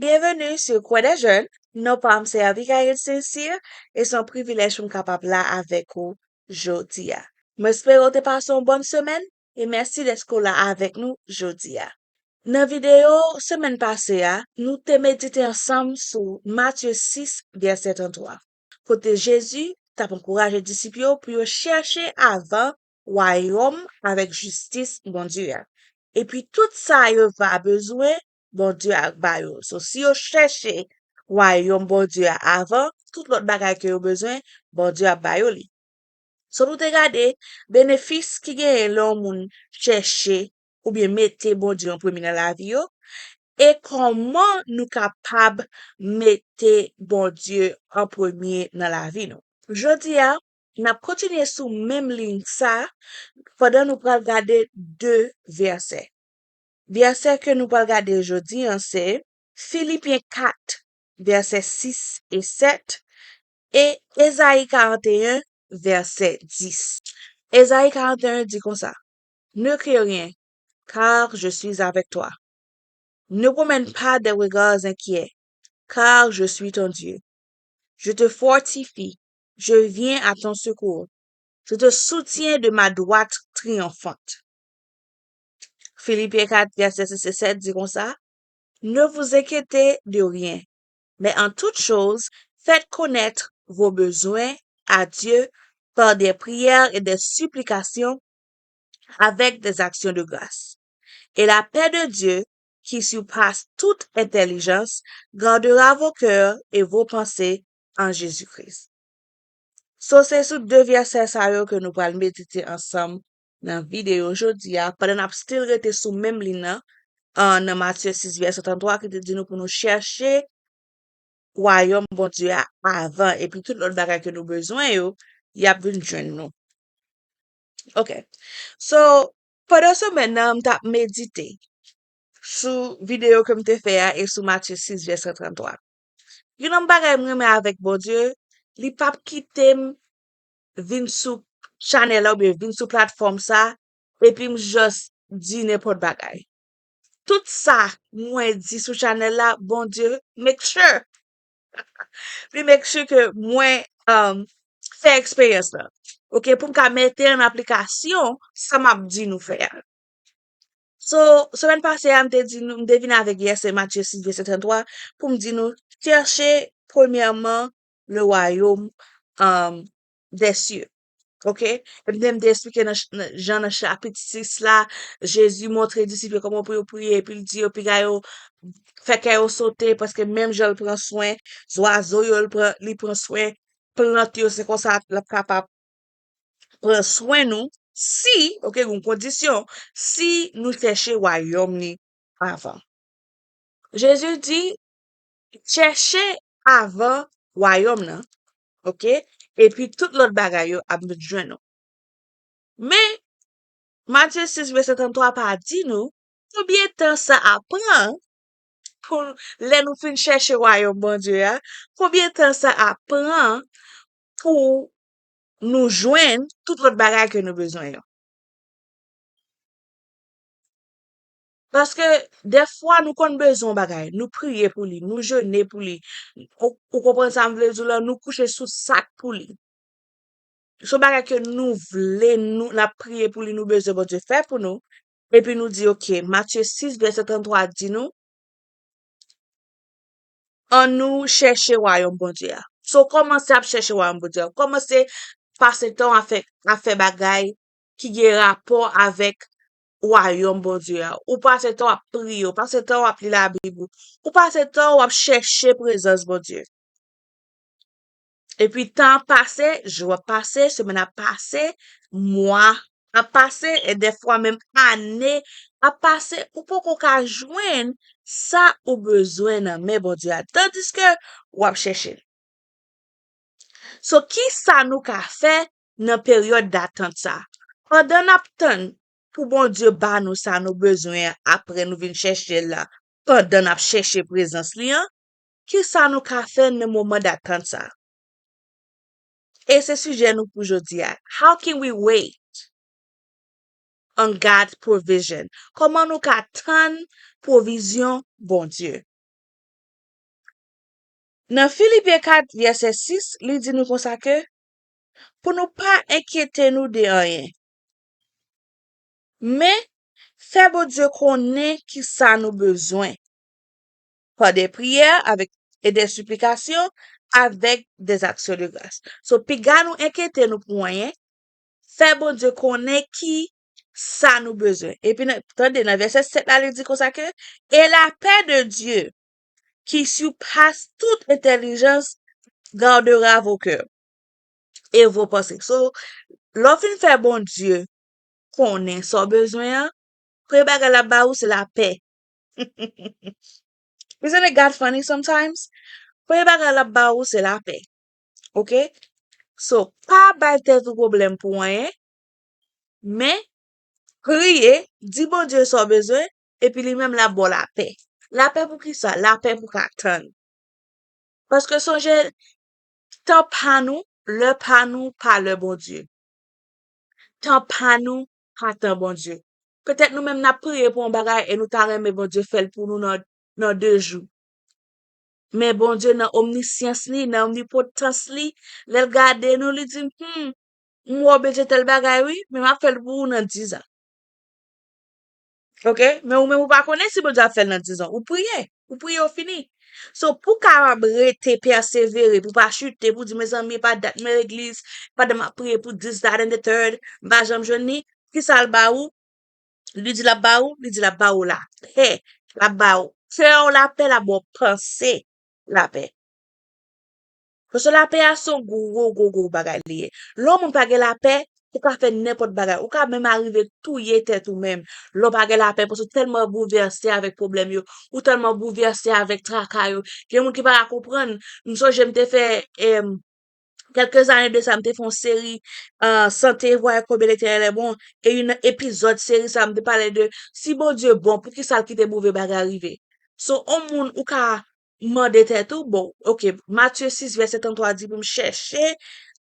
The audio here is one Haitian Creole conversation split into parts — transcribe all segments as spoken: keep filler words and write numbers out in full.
Bienvenue sur Cours des Jeunes. Non pa m se Abigail Sincere e se yon privilèj pou m kapab la avèk ou jodi a. Mwen espere w te pase yon bòn semèn e mèsi dèske w la avèk nou jodi a. Nan videyo semèn pase a, nou te medite ansanm sou Matye sis, vèsè tranntwa, kote Jezi t ap ankouraje disip yo pou yo chèche avan wayòm avèk jistis Bondye a. Epi tout sa yo va bezwen, Bondye ap ba yo. So, si yo chèche wayòm Bondye a avan tout lòt bagay ke yo bezwen, Bondye ap ba yo li. So, nou te gade benefis ki genyen lè yon moun chèche oubyen mete Bondye an premye nan lavi yo, e kòman nou kapab mete Bondye an premye nan lavi nou. Jodi a, n ap kontinye sou menm liy sa, pandan nou pral gade de vèsè. Vèsè ke nou pral gade jodi an se Filipyen kat, vèsè sis e sèt, e Ezayi karannteyen, vèsè dis. Ezayi karannteyen di konsa, Ne crains rien, car je suis avec toi. Ne promène pas des regards inquiets, car je suis ton Dieu. Je te fortifie, je viens à ton secours. Je te soutiens de ma droite triomphante. Filipyen kat, vèsè sis e sèt di konsa, Ne vous inquiétez de rien, mais en toute chose, faites connaître vos besoins à Dieu par des prières et des supplications avec des actions de grâce. Et la paix de Dieu, qui surpasse toute intelligence, gardera vos cœurs et vos pensées en Jésus-Christ. So, se sou de vèsè sa yo ke nou pral medite ansanm nan videyo jodi a, pandan n ap still rete sou menm liy nan, an, nan Matye sis, vèsè tranntwa, ki te di nou pou nou chèche wayòm Bondye a avan, epi tout lòt bagay ke nou bezwen yo, y ap vin jwenn nou. Ok. So, pandan semèn nan, m t ap medite sou videyo ke m te fè a e sou Matye sis, vèsè tranntwa. Youn nan bagay m renmen avèk Bondye, li p ap kite m vin sou chanèl la oubyen vin sou platfòm sa, epi m just di nenpòt bagay. Tout sa mwen di sou chanèl la, Bondye make sure. Li make sure ke mwen, um, fè eksperyans la. Ok, pou m ka mete an aplikasyon sa m ap di nou fè a. So, semèn pase a, m te di nou, m te vin avèk vèsè Matye sis, vèsè tranntwa, pou m di nou, chèche premyèman le royaume, um, des cieux. Ok? Epi m te, m te eksplike nan ch-, nan, jan nan chapit sis la, Jezi montre disip yo kòman pou yo priye, epi l di yo piga yo fè kè yo sote, paske menm jan l pran swen zwazo yo, l pran, li pran swen plant yo, se konsa l ap kapab pran swen nou, si, ok, yon kondisyon, si nou chèche wayòm li avan. Jezi di, chèche avan wayòm nan, ok, epi tout lòt bagay yo ap vin jwenn nou. Men, Matye sis, vèsè tranntwa pa di nou konbyen tan sa ap pran pou lè nou fin chèche wayòm Bondye a, konbyen tan sa ap pran pou nou jwenn tout lòt bagay ke nou bezwen yo. Paske dèfwa nou konn bezwen yon bagay, nou priye pou li, nou jene pou li. Ou, ou konprann sa m vle di w la, nou kouche sou sak pou li. Se yon bagay ke nou vle, nou, n ap priye pou li, nou bezwen Bondye fè pou nou. Epi nou di, ok, Matye sis, vèsè tranntwa di nou, annou chèche wayòm Bondye a. So, kòmanse ap chèche wayòm Bondye a. Kòmanse pase tan w ap fè, ap fè bagay ki gen rapò avèk wayòm Bondye a. Ou pase tan w ap priye, ou pase tan w ap li Labib ou, ou pase tan w ap chèche prezans Bondye. Epi tan ap pase, jou ap pase, semèn ap pase, mwa ap pase, e dèfwa menm ane ap pase, ou poko ka jwenn sa ou bezwen nan men Bondye a, tandiske w ap chèche l. So, ki sa nou ka fè nan peryòd datant sa? Pandan n ap tann pou Bondye ba nou sa nou bezwen an, apre nou vin chèche l la, pandan n ap chèche prezans li an, ki sa nou ka fè nan moman datant sa? E se sijè nou pou jodi a. How can we wait on God's provision? Kòman nou ka tann pwovizyon Bondye? Nan Filipyen kat, vèsè sis, li di nou konsa ke pou nou pa enkyete nou de anyen. Men, fè Bondye konnen ki sa nou bezwen. Pa de priyè avèk, e de siplikasyon avèk de aksyon de gras. So, piga nou enkyete nou pou anyen, fè Bondye konnen ki sa nou bezwen. Epi, nan, tande, nan vèsè sèt la, li di konsa ke, et la paix de Dieu, qui surpasse toute intelligence, gardera vos cœurs et vos pensées. So, lè w fin fè Bondye konnen sa w bezwen an, premye bagay l ap ba ou se lapè. Isn't it God funny sometimes? Premye bagay l ap ba ou se lapè. Ok? So, pa bay tèt ou pwoblèm pou anyen, men priye, di Bondye sa w bezwen, epi li menm l ap ba w lapè. Lapè pou ki sa? Lapè pou w ka tann. Paske sonje, tan pa nou, lè pa nou, pa lè Bondye. Tan pa nou, pa tan Bondye. Petèt nou menm n ap priye pou yon bagay e nou ta renmen Bondye fè l pou nou nan, nan de jou. Men Bondye nan omnisyans li, nan omnipotans li, lè l gade nou, li di, hmm, m wè w bezwen tèl bagay, wi, men m ap fè l pou ou nan diz an. Ok? Men ou menm ou pa konnen si Bondye ap fè l nan diz an. Ou priye. Ou priye, ou fini. So, pou w kapab rete pèsevere, pou w pa chite, pou w di, mezanmi, pa dat mwen legliz, pandan m ap priye pou dis, that and the third, m pa janm jwenn li, ki sa l ba ou? Li di l ap ba ou, li di l ap ba ou lapè. L ap ba ou kè w lapè, l ap ba w panse lapè. Paske lapè a se yon gwo, gwo, gwo bagay li ye. Lè yon moun pa gen lapè, ou ka fè nenpòt bagay. Ou ka menm arive touye tèt ou menm. Lè w pa gen lapè, paske w tèlman boulvèse avèk pwoblèm yo, ou tèlman boulvèse avèk traka yo. Gen moun ki pa ka konprann. M sonje m te fè, em, kèlke zane de sa, m te fè yon seri, ah, Sentez et voyez combien l'Éternel est bon. E youn nan epizòd seri sa, m te pale de si Bondye bon, poukisa l kite move bagay rive? So, yon moun ou ka mande tèt ou, bon, ok, Matye sis vèsè tranntwa di pou m chèche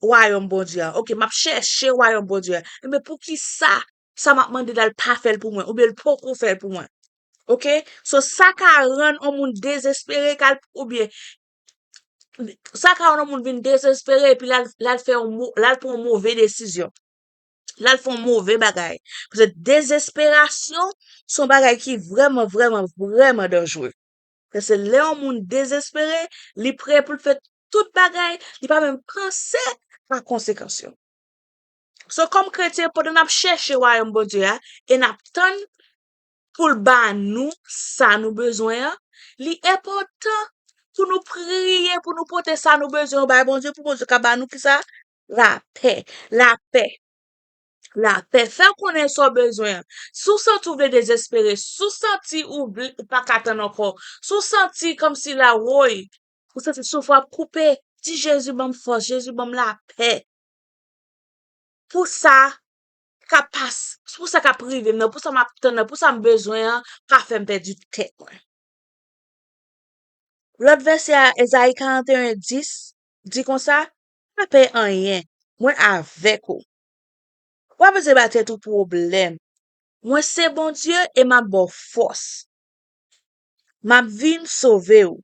wayòm Bondye a. Ok, m ap chèche wayòm Bondye a. Men poukisa sa m ap mande la, l pa fè l pou mwen, oubyen l poko fè l pou mwen? Ok? So, sa ka rann yon moun dezespere, kal, oubyen sa ka rann yon moun vin dezespere, epi l al, l al fè yon mo-, l al pran yon move desizyon. L al fè yon move bagay. Paske dezesperasyon se yon bagay ki vrèman, vrèman, vrèman danjere. Paske lè yon moun dezespere, li prè pou l fè tout bagay, li pa menm panse a konsekans yo. So, kòm kretyen, pandan n ap chèche wayòm Bondye a, e n ap tann pou l ba nou sa nou bezwen an, li enpòtan pou nou priye, pou nou pote sa nou bezwen an bay Bondye, pou Bondye ka ba nou kisa? Lapè. Lapè. Lapè. Fè w konnen sa w bezwen an. Si w santi w vle dezespere, si w santi ou vle, ou pa ka tann ankò, si w santi kòmsi la, woy, ou santi souf w ap koupe, di, Jezi, ban m fòs, Jezi, ban m lapè. Pou sa k ap pas-, pou sa k ap rive m nan, pou sa m ap tann nan, pou sa m bezwen an, pa fè m pèdi tèt mwen. Lòt vèsè a, Ezayi karannteyen dis, di konsa, pa pè anyen, mwen avèk ou. W ap vin se ba tèt ou pwoblèm. Mwen se Bondye e m ap ba w fòs. M ap vin sove w.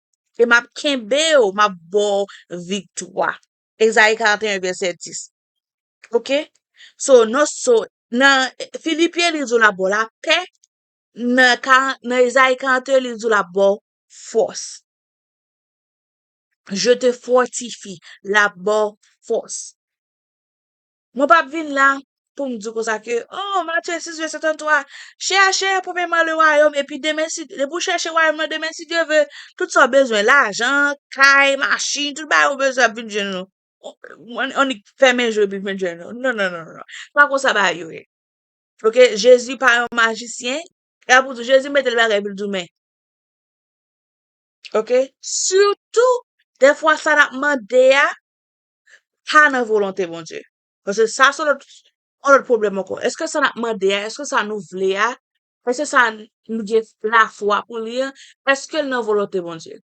E m ap kenbe w, m ap ba w viktwa. Ezayi karannteyen vèsè dis. Ok? So, non, so, nan Filipyen, li di w l ap ba w lapè. Nan ka-, nan Ezayi karannteyen, li di w l ap ba w fòs. Je te fortifie, l ap ba w fòs. Mwen p ap vin la pou m di w konsa ke, oh, Matye sis vèsè tranntwa, chèche premyèman le wayòm, epi demen, si, depi w chèche wayòm nan demen, si Dye vle, tout sa w bezwen, lajan, kay, machin, tout bagay ou bezwen ap vin jwenn ou. Annik fèmen je w epi vin jwenn ou. Non, non, non, non, non. Pa konsa bagay yo ye. Ok, Jezi pa yon majisyen. E ap ou di, Jezi mete l bagay epi l di w men. Ok? Sitou, dèfwa sa n ap mande a, pa nan volonte Bondye. Paske sa se lòt, yon lòt pwoblèm ankò. Èske sa n ap mande a, èske sa nou vle a, èske sa nou gen lafwa pou li a, èske l nan volonte Bondye?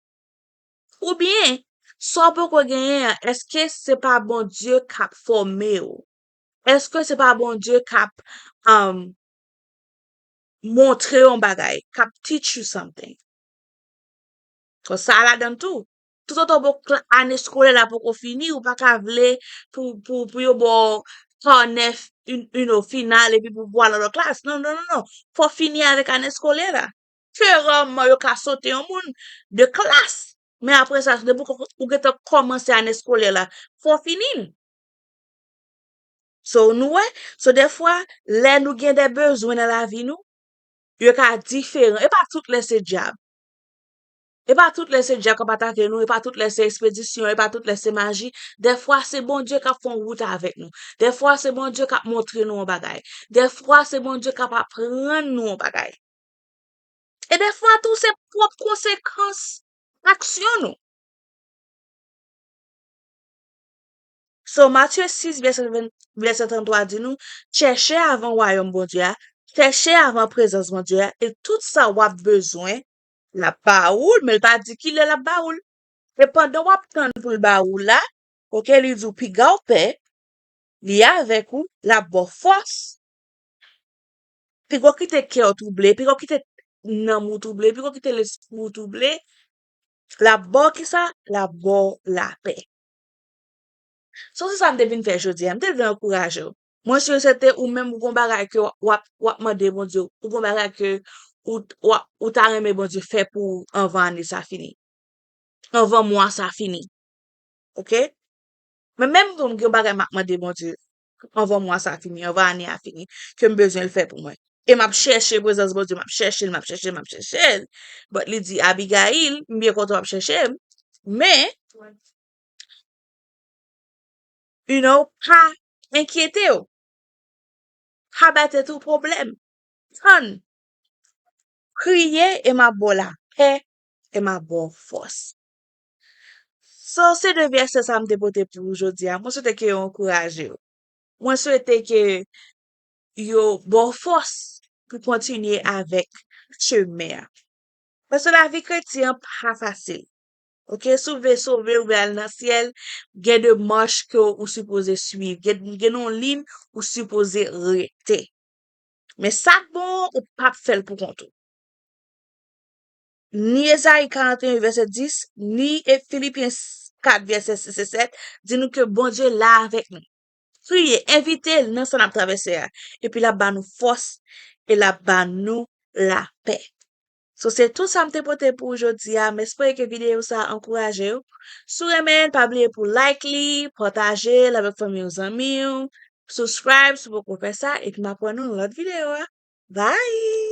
Oubyen, sa w poko genyen an, èske se pa Bondye k ap fòme w? Èske se pa Bondye k ap, um, montre w yon bagay, k ap teach you something? Paske sa ladan tou. Ozòt, ou bon, ane eskolè la poko fini, ou pa ka vle pou, pou, pou yo ba w kanè, you know, final, epi pou, pou al nan lòt klas. Non, non, non, non. Fò w fini avèk ane eskolè la. Ke raman yo ka sote yon moun de klas. Men apre sa, depi ou, ou gentan kòmanse ane eskolè la, fò w fini l. So, nou wè, so, dèfwa, lè nou gen de bezwen nan lavi nou, yo ka diferan. E pa tout lè se dyab. E pa tout lè se dyab k ap atake nou, e pa tout lè se ekspedisyon, e pa tout lè se maji. Dèfwa, se Bondye k ap fè yon wout avèk nou. Dèfwa, se Bondye k ap montre nou yon bagay. Dèfwa, se Bondye k ap aprann nou yon bagay. E dèfwa tou, se pwòp konsekans aksyon nou. So, Matye sis, vèsè ven, vèsè tranntwa di nou, chèche avan wayòm Bondye a, chèche avan prezans Bondye a, e tout sa w ap bezwen, l ap ba ou l, men l pa di ki lè l ap ba ou l. E pandan w ap tann pou l ba ou l la, oke, li di w piga w pè, li avèk ou, l ap ba w fòs. Piga w kite kè w twouble, piga w kite nanm ou twouble, piga w kite lespri w twouble. L ap ba w kisa? L ap ba w lapè. So, se sa m te vin fè jodi a. M te vle ankouraje w. Mwen si e sèten ou menm ou gon bagay ke w ap, w ap mande Bondye, ou gon bagay ke ou, w ap, ou ta renmen Bondye fè pou ou anvan ane sa fini. Anvan mwa sa fini. Oke? Men menm pou m gen yon bagay m ap mande Bondye anvan mwa sa fini, anvan ane a fini, ke m bezwen l fè pou mwen. E m ap chèche prezans Bondye, m ap chèche l, m ap chèche l, m ap chèche l. But li di, Abigail, m byen kontan w ap chèche m. Men, you know, pa enkyete w. Pa bay tèt ou pwoblèm. Tann. Kriye e m ap ba w lapè e m ap ba w fòs. So, se de vèsè sa m te pote pou ou jodi a. Mwen swete ke yo ankouraje w. Mwen swete ke yo ba w fòs pou kontinye avèk chemen an. Paske lavi kretyen an pa fasil. Oke, si w vle sove, ou vle al nan syèl, gen demach ke ou sipoze swiv. Gen, gen yon liy ou sipoze rete. Men sa k bon, ou p ap fè l pou kont ou. Ni Ezayi karannteyen vèsè dis, ni e Filipyen kat vèsè sis e sèt di nou ke Bondye la avèk nou. Priye, envite l nan sa n ap travèse a. Epi l ap ba nou fòs e l ap ba nou lapè. So, se tout sa m te pote pou ou jodi a. M espere ke videyo sa a ankouraje w. Si w renmen l, pa bliye pou like li, pataje l avèk fanmi w, zanmi w, subscribe si w poko fè sa, epi m ap wè nou nan lòt videyo a. Bye!